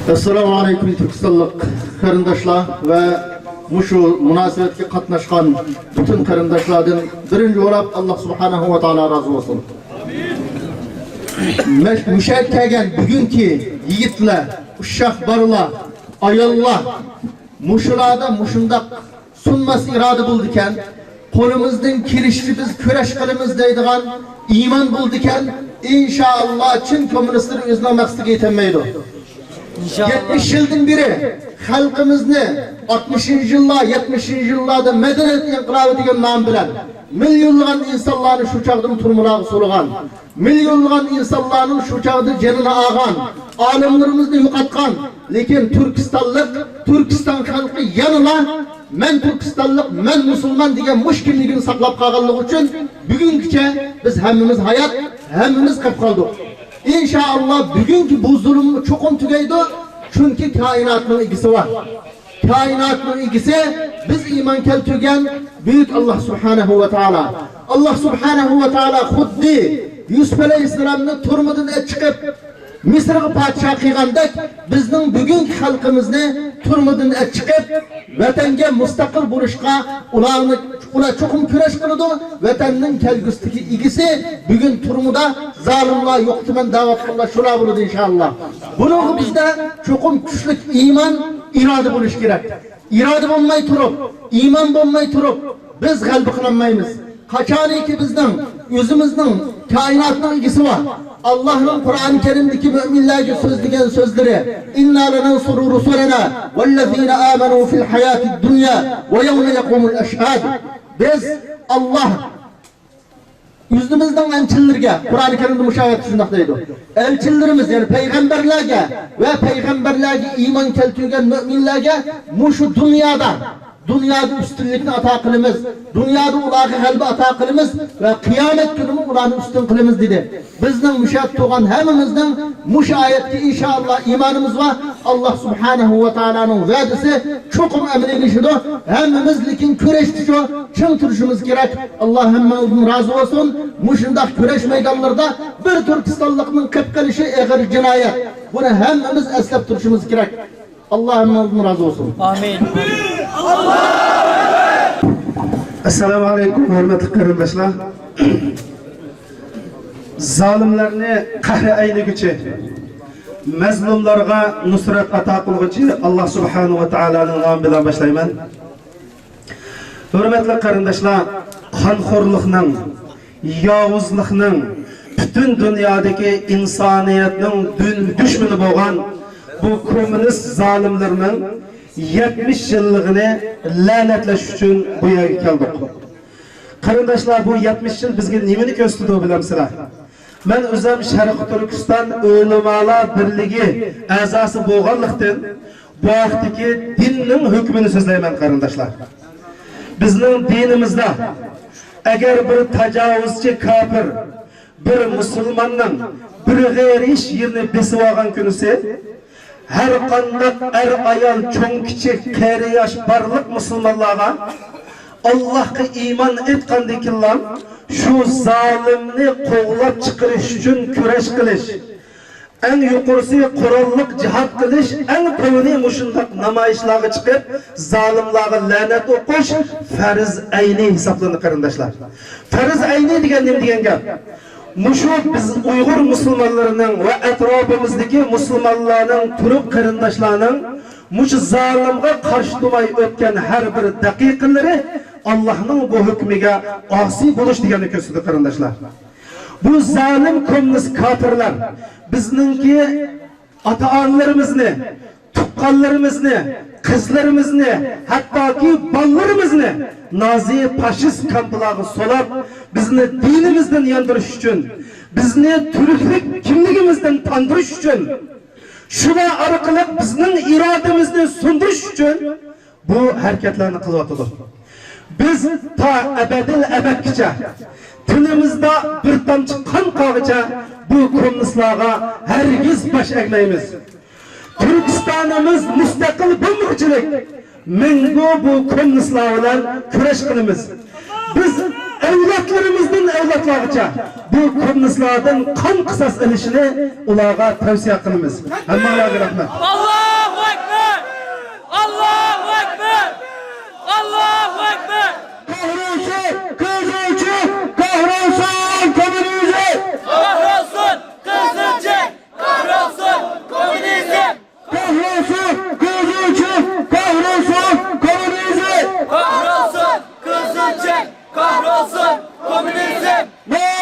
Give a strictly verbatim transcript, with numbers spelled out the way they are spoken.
ئەسسالامۇ ئەلەيكۇم، تۈركىستانلىق قېرىنداشلار ۋە مۇشۇ مۇناسىۋەتكە قاتناشقان پۈتۈن قېرىنداشلاردىن بىرىنچى ئولاپ، ئاللا سۇبھانەھۇ ۋە تائالا رازى بولسۇن. مەش-، مۇشۇ يەرگە كەلگەن بۈگۈنكى يىگىتلەر، ئۇششاق بالىلار، ئاياللار، مۇشۇلاردا مۇشۇنداق سۇنماس ئىرادە بولىدىكەن، قولىمىزدىن كېلىشىچە بىز كۈرەش قىلىمىز دەيدىغان ئىمان بولىدىكەن، ئىنشائاللا، چىن كوممۇنىستلار ئۆزىنىڭ مەقسىتىگە يېتەلمەيدۇ. ئىنشائاللا. يەتمىش يىلدىن بېرى خەلقىمىزنى ئاتمىشىنچى يىللار، يەتمىشىنچى يىللاردا مەدەنىيەت ئىنقىلابى دېگەن نام بىلەن مىليونلىغان ئىنسانلارنى شۇ چاغدىمۇ تۈرمىلەرگە سولىغان، مىليونلىغان ئىنسانلارنىڭ شۇ چاغدا جېنىنى ئالغان، ئالىملىرىمىزنى يوقاتقان، لېكىن تۈركىستانلىق، تۈركىستان خەلقى يەنىلا «مەن تۈركىستانلىق، مەن مۇسۇلمان» دېگەن مۇشۇ كىملىكىنى ساقلاپ قالغانلىقى ئۈچۈن بۈگۈنگىچە بىز ھەممىمىز ھايات، ھەممىمىز قېپ قالدۇق. ئىنشائاللا، بۈگۈنكى بۇ زۇلۇم چوقۇم تۈگەيدۇ، چۈنكى كائىناتنىڭ ئىگىسى بار. كائىناتنىڭ ئىگىسى بىز ئىمان كەلتۈرگەن بۈيۈك ئاللا سۇبھانەھۇ ۋە تائالا. ئاللا سۇبھانەھۇ ۋە تائالا خۇددى يۈسۈپ ئەلەيھىسسالامنى تۈرمىدىن ئېلىپ چىقىپ، مىسىرغا پادىشاھ قىلغاندەك، بىزنىڭ بۈگۈنكى خەلقىمىزنى تۈرمىدىن ئېلىپ چىقىپ، ۋەتەنگە مۇستەقىل بولۇشقا ئۇلارنى، ئۇلار چوقۇم كۈرەش قىلىدۇ. ۋەتەننىڭ كەلگۈسىدىكى ئىگىسى بۈگۈن تۈرمىدە زالىملار يوقىتىمەن دەۋاتقانلار شۇلار بولىدۇ، ئىنشائاللا. بۇنىڭغا بىزدە چوقۇم كۈچلۈك ئىمان، ئىرادە بولۇشى كېرەك. ئىرادە بولماي تۇرۇپ، ئىمان بولماي تۇرۇپ، بىز غەلىبە قىلالمايمىز. قاچانكى بىزنىڭ ئۆزىمىزنىڭ كائىناتنىڭ ئىگىسى بار. ئاللاھنىڭ قۇرئان كەرىمدىكى مۆمىنلەرگە سۆزلىگەن سۆزلىرى، «إنا لننصر رسلنا والذين آمنوا في الحياة الدنيا ويوم يقوم الأشهاد». بىز ئاللاھ ئۆزىمىزنىڭ ئەلچىلىرىگە، قۇرئان كەرىمدە مۇشۇ ئايەتتە شۇنداق دەيدۇ، ئەلچىلىرىمىز، يەنى پەيغەمبەرلەرگە ۋە پەيغەمبەرلەرگە ئىمان كەلتۈرگەن مۆمىنلەرگە مۇشۇ دۇنيادا، دۇنيادا ئۈستۈنلۈكنى ئاتا قىلىمىز، دۇنيادا ئۇلارغا غەلىبە ئاتا قىلىمىز ۋە قىيامەت كۈنىمۇ ئۇلارنى ئۈستۈن قىلىمىز، دېدى. بىزنىڭ مۇشۇ يەردە تۇرغان ھەممىمىزنىڭ مۇشۇ ئايەتكە ئىنشائاللا ئىمانىمىز بار. ئاللاھ سۇبھانەھۇ ۋە تائالانىڭ ۋەدىسى چوقۇم ئەمەلىيلىشىدۇ. ھەممىمىز لېكىن كۈرەشتە شۇ چىڭ تۇرۇشىمىز كېرەك. ئاللاھ ھەممىڭىزدىن رازى بولسۇن. مۇشۇنداق كۈرەش مەيدانلىرىدا بىر تۈركىستانلىقنىڭ قېپ قېلىشى ئېغىر جىنايەت. بۇنى ھەممىمىز ئەسلەپ تۇرۇشىمىز كېرەك. ئاللاھ ھەممىڭىزدىن رازى بولسۇن. ئامىن. ئەسسالامۇ ئەلەيكۇم، ھۆرمەتلىك قېرىنداشلار. زالىملارنى قەھرى ئەينىگۈچى، مەزلۇملارغا نۇسرەت ئاتا قىلغۇچى ئاللاھ سۇبھانەھۇ ۋە تائالانىڭ نامى بىلەن باشلايمەن. ھۆرمەتلىك قېرىنداشلار، قانخورلۇقنىڭ، ياۋۇزلۇقنىڭ، پۈتۈن دۇنيادىكى ئىنسانىيەتنىڭ دۈن دۈشمىنى بولغان بۇ كوممۇنىست زالىملىرىنىڭ يەتمىش يىللىقىنى لەنەتلەش ئۈچۈن بۇ يەرگە كەلدۇق. قېرىنداشلار، بۇ يەتمىش يىل بىزگە نېمىنى كۆرسىتىدۇ بىلەمسىلەر؟ مەن ئۆزۈم شەرقىي تۈركىستان ئۆلىمالار بىرلىكى ئەزاسى بولغانلىقتىن، بۇ ھەقتىكى دىننىڭ ھۆكمىنى سۆزلەيمەن، قېرىنداشلار. بىزنىڭ دىنىمىزدا، ئەگەر بىر تاجاۋۇزچى كاپىر بىر مۇسۇلماننىڭ بىر غېرىب يېرىنى بېسىۋالغان كۈنىسى، ھەر قانداق ئەر-ئايال، چوڭ-كىچىك، قېرى-ياش بارلىق مۇسۇلمانلارغا، ئاللاھقا ئىمان ئېيتقاندىن كېيىنلا شۇ زالىمنى قوغلاپ چىقىرىش ئۈچۈن كۈرەش قىلىش، ئەڭ يۇقىرىسى قوراللىق جىھاد قىلىش، ئەڭ تۆۋىنى مۇشۇنداق نامايىشلارغا چىقىپ، زالىملارغا لەنەت ئوقۇش پەرز ئەينى ھېسابلىنىدۇ، قېرىنداشلار. پەرز ئەينى دېگەن نېمە دېگەن گەپ؟ مۇشۇ بىز ئۇيغۇر مۇسۇلمانلىرىنىڭ ۋە ئەتراپىمىزدىكى مۇسۇلمانلارنىڭ، تۈرك قېرىنداشلارنىڭ مۇشۇ زالىمغا قارشى تۇرماي ئۆتكەن ھەر بىر دەقىقىلىرى ئاللاھنىڭ بۇ ھۆكمىگە ئاسىي بولۇش دېگەننى كۆرسىتىدۇ، قېرىنداشلار. بۇ زالىم كوممۇنىست كاپىرلار بىزنىڭكى ئاتا-ئانىلىرىمىزنى، تۇغقانلىرىمىزنى، قىزلىرىمىزنى، ھەتتاكى بالىلىرىمىزنى نازى فاشىست كامپلارغا سولاپ، بىزنى دىنىمىزدىن ياندۇرۇش ئۈچۈن، بىزنى تۈركلۈك كىملىكىمىزدىن تاندۇرۇش ئۈچۈن، شۇلار ئارقىلىق بىزنىڭ ئىرادىمىزنى سۇندۇرۇش ئۈچۈن بۇ ھەرىكەتلەرنى قىلىۋاتىدۇ. بىز تا ئەبەدىل ئەبەدكىچە تېنىمىزدا بىر تامچە قان قالغىچە بۇ كوممۇنىستلارغا ھەرگىز باش ئەگمەيمىز. تۈركىستانىمىز مۇستەقىل بولمىغۇچىلىك مەڭگۈ بۇ كوممۇنىستلار بىلەن كۈرەش قىلىمىز. بىز ئەۋلادلىرىمىزدىن ئەۋلادلارغىچە بۇ كوممۇنىستلاردىن قان قىساس ئېلىشىنى ئۇلارغا تەۋسىيە قىلىمىز. ھەممىڭلارغا رەھمەت. ئاللاھۇ قەھرىسى قىزىلچى، قەھرىسى كوممۇنىزم! قەھرىسى قىزىلچى، قەھرىسى كوممۇنىزم! قەھرىسى قىزىلچى، قەھرىسى كوممۇنىزم! قەھرىسى قىزىلچى، قەھرىسى كوممۇنىزم!